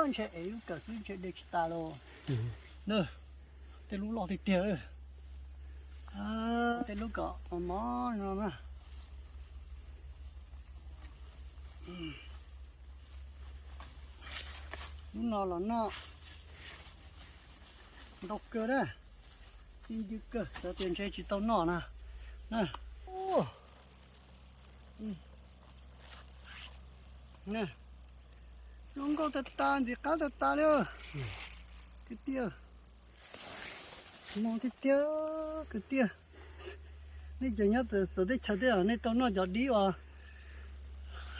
Ntshe ev lub kawm xwb ntshe de tsis tas los. Tej lub loj tiag tiag. Tej lub kom mos mos no na. Lub no los noj ntau kawg na. Txi ncw kawg, xav tias ntshe tsis tau noj na. Zoo nkauj tas tas, ntxim qab tas tas li. Kwv tij, mos tiag tiag, kwv tij. Nej cov nyob txawv teb chaws tej, nej tau noj cov dib uas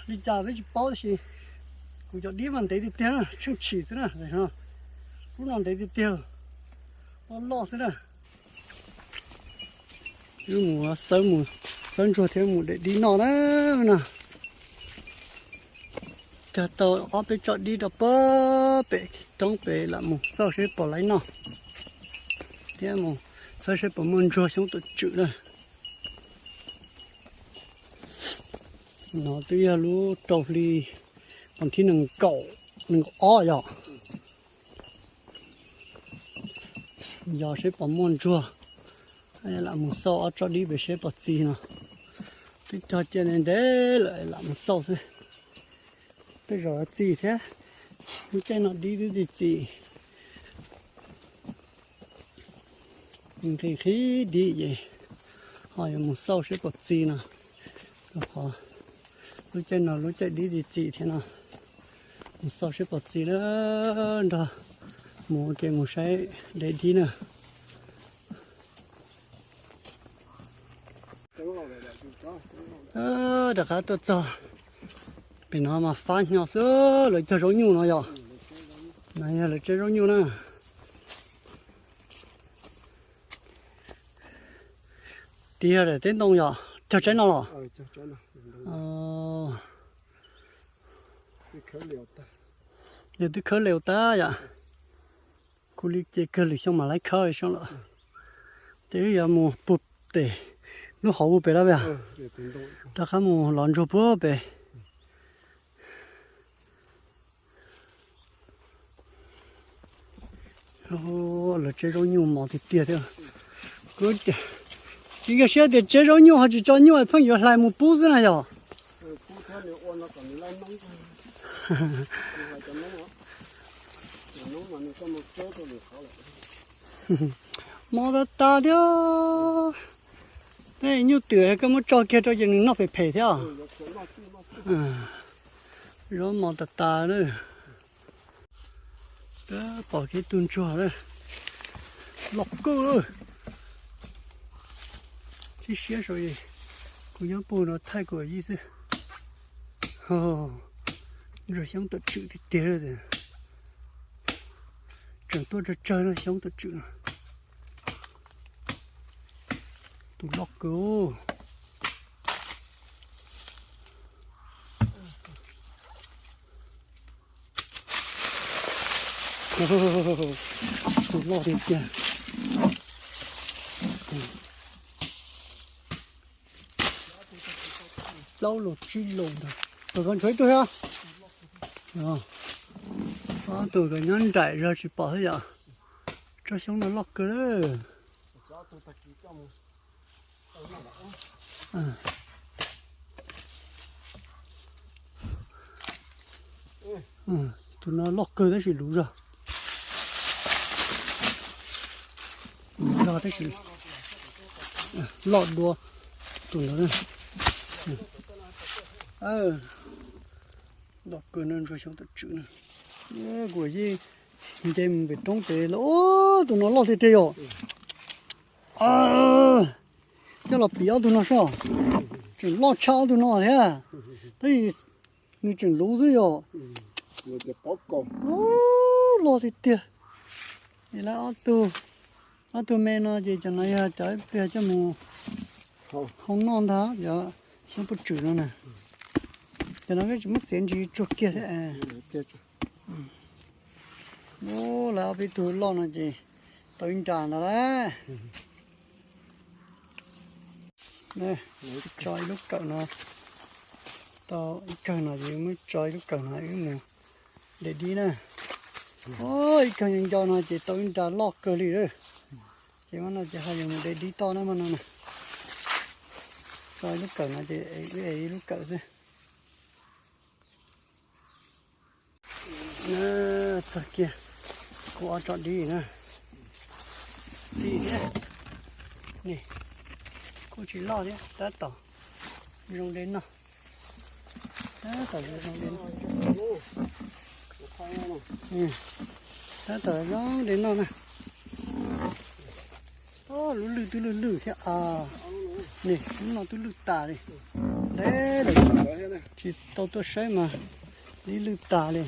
li cas peb tsis paub, tab sis kuv cov dib mas ntev tiag tiag na, tsheej tshim xwb na. Lub no ntev tiag tiag, loj loj xwb na. Wb mus xawb, mus xawb ntsuag thiab mus de dib noj na no. Cog tau ob peb tsob dib rau pem roob pem lam mus xauj seb puas laib noj thiab mus xawb seb puas muaj ntsuag xyoob tuam tswm na. No twb yog lub rau hli, vas thib nees nkaum, nees nkaum ob yom. Yog seb puas muaj ntsuag, lam mus xauj ob tsob dib pem seb puas txi no. Twb cog cia ntev ntev lawm lam mus xauj xwb. Tej zaum txi thiab, lub caij no dib twb txi txi. Nqhis qhib dib ces ho yuav mus xauj seb puas txi no. Rau qhov lub caij no lub caij dib txi txi thiab no. Mus xauj seb puas txi na, nrog mus ua ke mus saib de dib na. Rov qab tuaj txog pem no mas fab hnyo xwb, lawv cog zaub nyuj no yom. No yog lawv tsaib zaub nyuj na. Tiag, teb ntoo yom, cog tsaib no los? Yog twb khawb liaus tag yom. Kuv li ces kawg lwm xyoo mam laib khawb xyoo lawm. Ces wb yuav mus puag pem lub hauv ub pem lawm. Rov qab mus lov ntsuag puag pem. Lawv tsaib zaub nyuj mos tiag tiag thiab. Kuv tsis nkag siab tias tsaib zaub nyuj ho tsis tso nyuj pheej yuav hlais mus pub xwb na yog. Mos tas tas thiab. Tej nyuj twm koj muab tso kiag rau ces nws noj phem phem thiab. Zaub mos tas tas na. Pom kiag tug ntsuag loj kawg. Tib siab saud kuv nyob puag no thaij kuv yij xwb. Ntsuag xyoob tuam tswm tiag tiag. Tseem tuaj tsawg tsawg no xyoob tuam tswm no. Tus loj kawg. Tus loj tiag tiag. Plaub lus tsib lus ntawd. Tus ko ntshuav ib tug thiab. Ob tug ko nyob nraim zog tsis pom thiab yom. Tsob xyoob no loj kawg lawm. Tus no loj kawg tab sis luv zog. Luv zog tab sis loj dua tus ntawd. Loj kawg no ntsuag xyoob tuam tswm na. Kuv yeej nce mus pem roob pem lawm. Tus no loj tiag tiag yom. Coj los piv ob tug no soj. Tseem loj tshaj ob tug no thiab. Tab sis nws tseem luv xwb yom. Loj tiag tiag. Lawv ob tug, ob tug me no ces cov no yog cov ib pliag coj mus hau noj ntag, cov xyoob tuam tswm no na. Cov no peb tsis muab txiav ntsis tsuag kiag thiab. Lawv ob peb tug loj no ces tau ib nra ntawd lawm. Tso ib lub kawm no, tau ib kawm no ces muab tso ib lub kawm no wb mus de dib na. Ib kawg nco no ces tau ib nra loj kawg li lawm. Ces hmo no ces ho yuav mus de dib toj na hmo no na. Tso ib lub kawm no ces wb ev ib lub kawm xwb. Txog kiag kuv ob tsob dib na. Txi thiab. Kuj tsis loj thiab, tab tom zoo de noj. Tab tom zoo de, tab tom zoo de noj na. Lub lwj twb lwj lwj thiab os. Lub no twb lwj tas li. Ntev lawm tsis tau tuaj saib mas dib lwj tas li.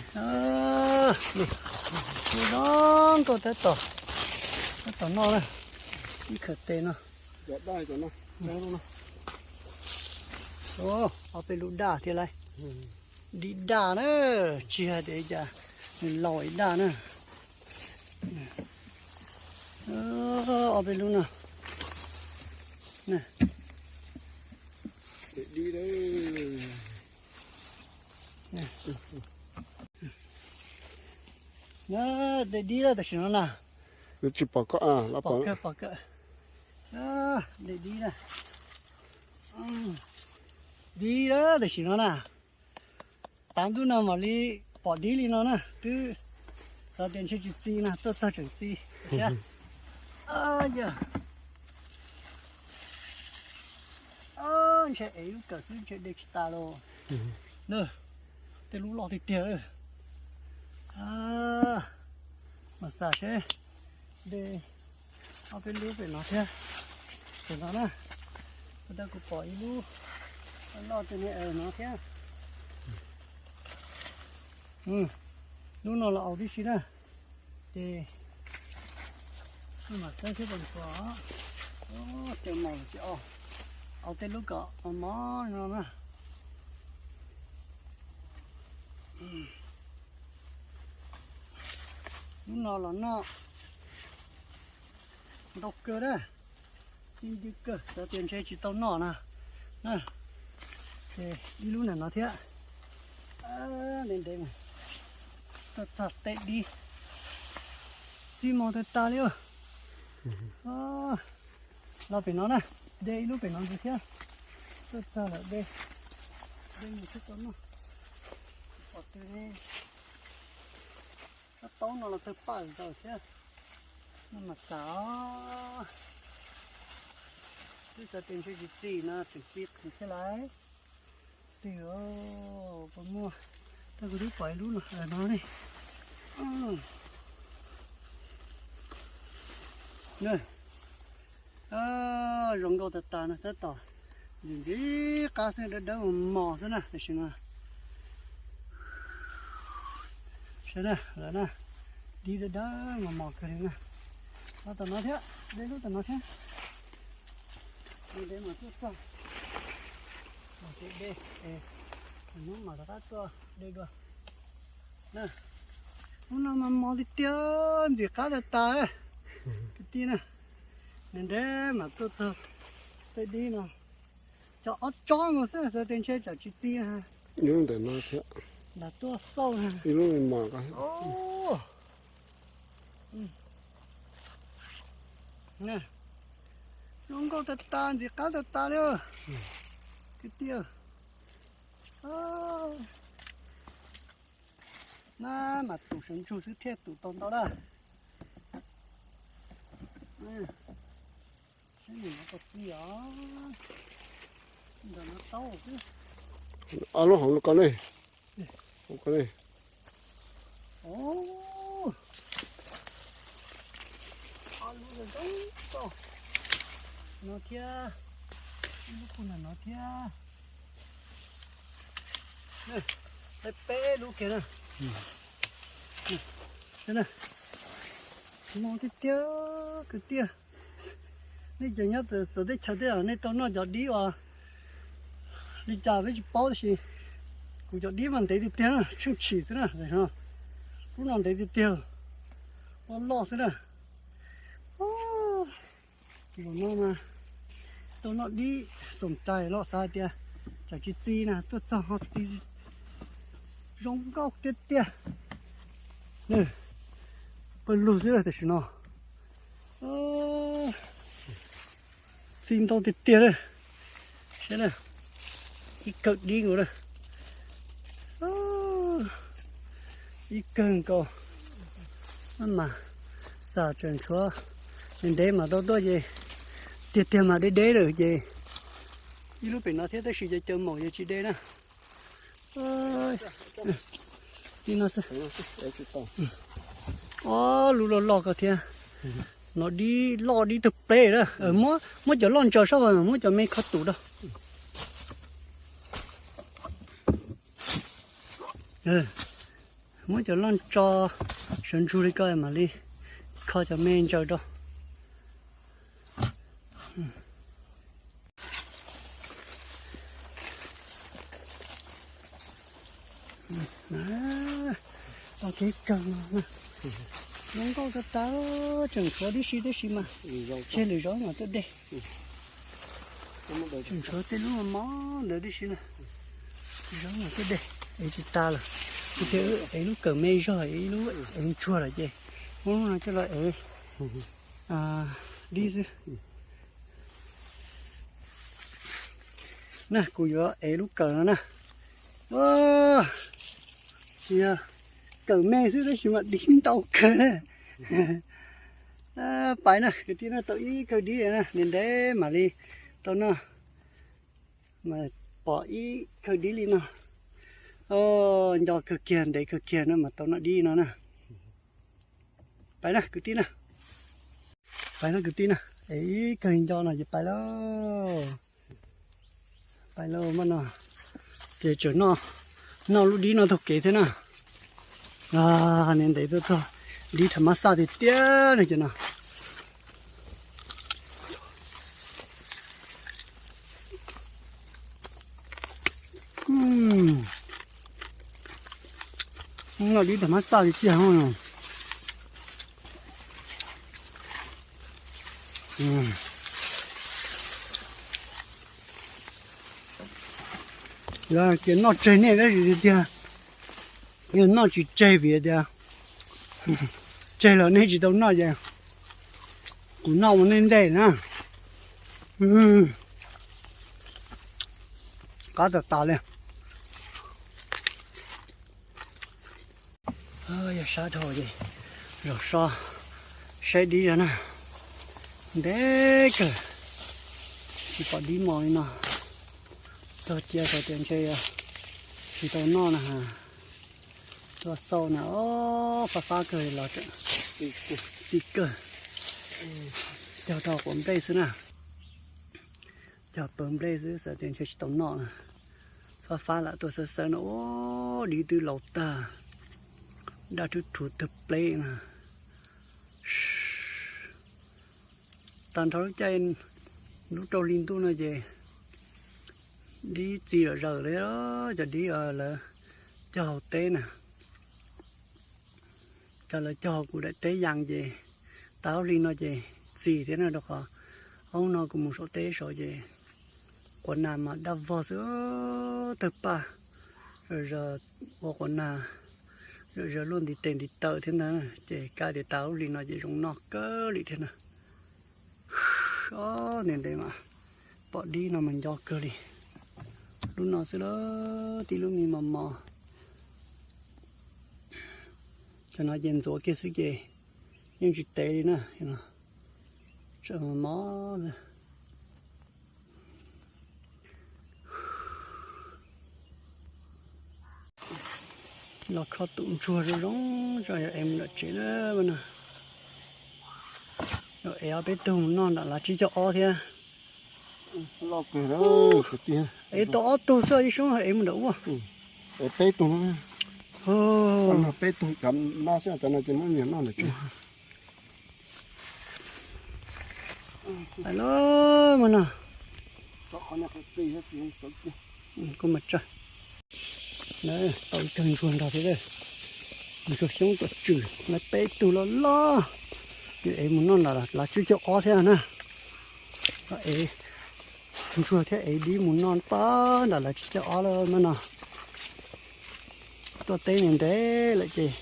Zoo nkauj tab tom, tab tom noj na. Ib khawm tes no. Ob peb lub daj thiab lauj. Dib daj na, tsis hais tias cas, nws laus ib daj na. Ob peb lub no. De dib lawm tam sim no na. Tsis pom koj, pom kawg, pom kawg. De dib na. Dib lawm tam sim no na. Tav ntuj no mam li pom dib li no na, twb xav tias ntshe tsis txi na, tuaj txog tseem txi thiab. Yog ntshe ev lub kawm xwb ntshe de tsis tas los. Tej lub loj tiag tiag. Mas xav seb de ob peb lub pem no thiab. Pem no na, ua rau kuv pom ib lub loj tiag no thiab. Lub no los aus tib si na. Ces mam saib seb puas nrhiav. Ces mos tsis aus, aus tej lub kom mos mos no na. Lub no los noj ntau kawg na, txi ntw kawg, xav tias ntshe tsis tau noj na. Ces ib lub ntawm no thiab. Ntev ntev, tuaj txog tej dib, txi mos tag tas li. Los pem no na, de ib lub pem no ntxiv thiab. Tuaj txog lawm de, de mus thiab tau noj. Pom twg ne, sab taub no los tawg paj ntawd thiab. No mas xav, twb xav tias ntshe tsis txi no tseem txi qhwv thiab lauj. Twb puas muaj, tab kuv twb pom ib lub no no ne. Zoo nkauj tag tas no, tab tom ntxim ntxim qab xwb, dawb dawb mos mos xwb na tam sim no. Saib na, lawm na, dib dawb dawb mos mos kawg li na. Los tom no thiab, de lub tom no thiab. Ntev ntev mas tuaj txog, mam de, hnub mam rov qab tuaj de dua. Lub no mas mos tiag tiag, ntxim qab tag tas kwv tij na. Ntev ntev mas tuaj txog tej dib no. Cov ob tsob no xwb xav tias ntshe tsam tsis txi na. Ntawm no thiab. Lam tuaj xauj na. Ib lub mos. Zoo nkauj tag tas, ntxim qab tag tas li kwv tij. Nab mas tus sawv ntsug xwb thiaj tus tau ntau dab. Saib nws no tau txi os. Ntawm no taub xwb. Ob lub hauv no ko ne. Ko ne. Ob lub zoo zoo no thiab. Ib lub kuj nram no thiab. Peb peb lub kiag na. Mos tiag tiag kwv tij. Nej cov nyob txawv teb chaws tej nej tau noj cov dib uas li cas peb tsis paub tab sis kuv cov dib mas ntev tiag tiag na, tsheej tshim xwb na. Lub no ntev tiag tiag, loj loj xwb na. Zaum no mas tau noj dib xoom cai los xav hais tias tsam tsis txi na, tuaj txog ho txi zoo nkauj tiag tiag. Lug xwb tam sim no. Txi ntau tiag tiag na. Saib na, ib kawm dib nkaus na. Ib kawg nkaus. Maj mam xam tseem tshuav ntev ntev mam tau tuaj ces tiag tiag mas deb deb lawm ces ib lub pem no thiab tab sis cov caws maum ces tsis deb na. Li no xwb. Ob lub loj loj ko thiab. No dib loj dib tug pleb na. Muab cov loj ntso sab, muab cov me kho tus rau. Muab cov loj ntso sawv ntsug li ko mam li kho cov me ntsaws rau. Tau kev kawg no na. Zoo nkauj tas tas, tseem tshuav tib si tib si mas tseg lwm zaus mam tuaj de. Tseem tshuav tej lub mos mos ntawd tib si na. Zaub no twb dej, ev tsis tas lawm. Kuv thiaj ev lub kawm me zog, ev lub ev ntsuag lawm ces muab lub no coj los ev dib xwb. Na kuv yuav ev lub kawm no na. Tsis yog kawm me xwb tab sis mas dib ntau kawg na. Pais na kwv tij, no tau ib kawg dib na, ntev ntev mam li tau noj. Mas pom ib kawg dib li no, nco kawg kiag ntev kawg kiag no mas tau noj dib no na. Pais na kwv tij na. Pais no kwv tij na, es ib kawg nco no ces pais lauj. Pais lauj, maj no ces tseem noj lub dib no taug kev thiab na. Ntev ntev tuaj txog dib thav mab xaj tiag tiag no ces no. Noj dib thav mab xaj tiag tiag. Lawv tias noj tseg nej tab sis tiag tiag, noj tsis tseg vim tias tseg los nej tsis tau noj ces kuv noj ua nej ntej na. Qab tas tas li. Yog sab dhau ces zaum so saib dib zog na. Ntev kawg tsis pom dib mos li no. Tog cia tau tias ntshe yog tsis tau noj na. Tuaj xauj na, fab fab kawg los txi kawg. Cog rau quav nplej xwb na. Cog pawg nplej xwb xav tias ntshe tsis tau noj na. Fab fab lam tuaj xawb xawb no, ua dib twb laus tag, daj rhuv rhuv tawg pleb na. Tag nrho lub caij lub rau hli ntuj no ces dib txi lom zaws li, cov dib lawv cog hauv teb na. Cov lawv cog hauv kuv daim teb yas ces tag ob hlis no ces txi thiab na, rau qhov ob hnub no kuv mus saum teb saud ces quas nas mas daj vog xwb, tawg paj. Zom zaws ua quas nas, zom zaws luaj ntiv tes ntiv taw thiab ntag, ces kav tias tag ob hlis no ces zoo noj kawg li thiab na. Ob, ntev ntev mas pom dib no mas nco kawg li. Lub no xwb lawm, tib lub me mos mos. Cov no ces ntxuav kiag xwb ces yeej tsis tev li na. Tseem mos mos. Los kho tus ntsuag zoo zoo tso yog ev mus nram tsev na no. Yog ev ob peb tug mus noj nram lav tsib caug ob thiab. Ev tau ob tug xwb ib soob ev mus nram ub. Ev peb tug no, peb tug cov no xwb, cov no ces muab nyiam noj ntawm tsev. Pais lawm mas no. Kuv mas tsa. Tau ib tug ntsuag nrog thiab, ntsuag xyoob tuam tswm, lawv peb tug loj loj. Ev mus noj nram lav tsib caug ob thiab na. Ev ntsuag thiab ev dib mus noj pab nram lav tsib caug ob lawm mas no. Tuaj teb ntev ntev lawm ces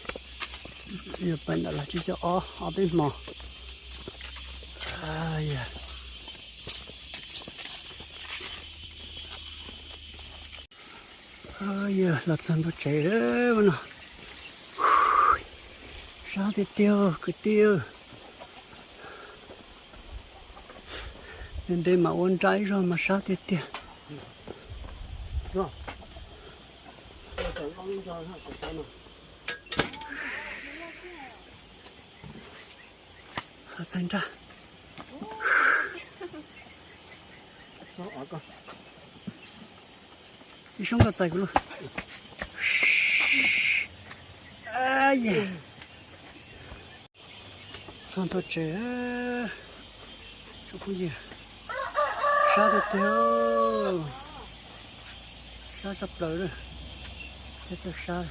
Yuav pais ntawm los tsib caug ob, ob peb hmo. Yog los txog ntua tsev lawm no. Sab tiag tiag kwv tij. Ntev ntev mas ua nra ib zaug mas sab tiag tiag. Txaij nraj. Ib soob koj txais kuv lauj. Txog ntua tsev tsoom phooj ywg, sab tiag tiag, sab sab plaws lawm, teb txawj sab.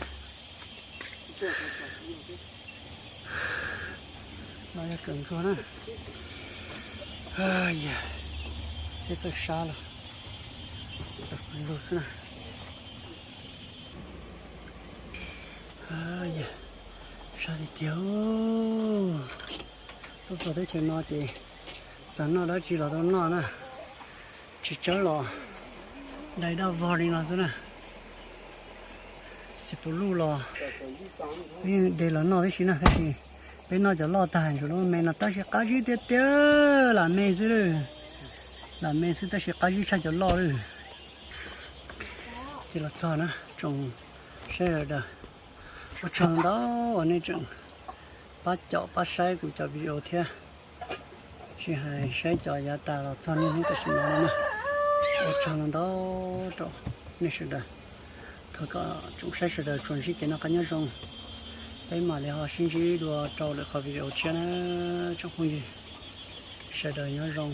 No yog kawm ntsuag na. Teb txawj sab lawm, lug xwb na. Sab tiag tiag. Tuaj txog teb chaws no ces xav noj dab tsi los tau noj na. Tsis tsawb los dai daj vog li no xwb na. Txiv puv luj los peb yeej de los noj tib si na, tab sis peb noj cov loj tag ntsuav lub me no tab sis qab zib tiag tiag, lam me xwb lawm. Lam me xwb tab sis qab zib tshaj cov loj lawm. Ces los txog na tsoom saib sawv daws, ua tsaug ntau uas nej tseem pab caum pab saib kuv cov video thiab. Tsis hais saib cov yav tas los txog niaj hnub tam sim no no na. Ua tsaug ntau rau nej sawv daws. Thov kom tsoom saib sawv daws tsuas ntsib kev noj qab nyob zoo. Peb mam li ho sib ntsib dua rau lwm qhov video tshiab na tsoom phooj ywg. Sawv daws nyob zoo.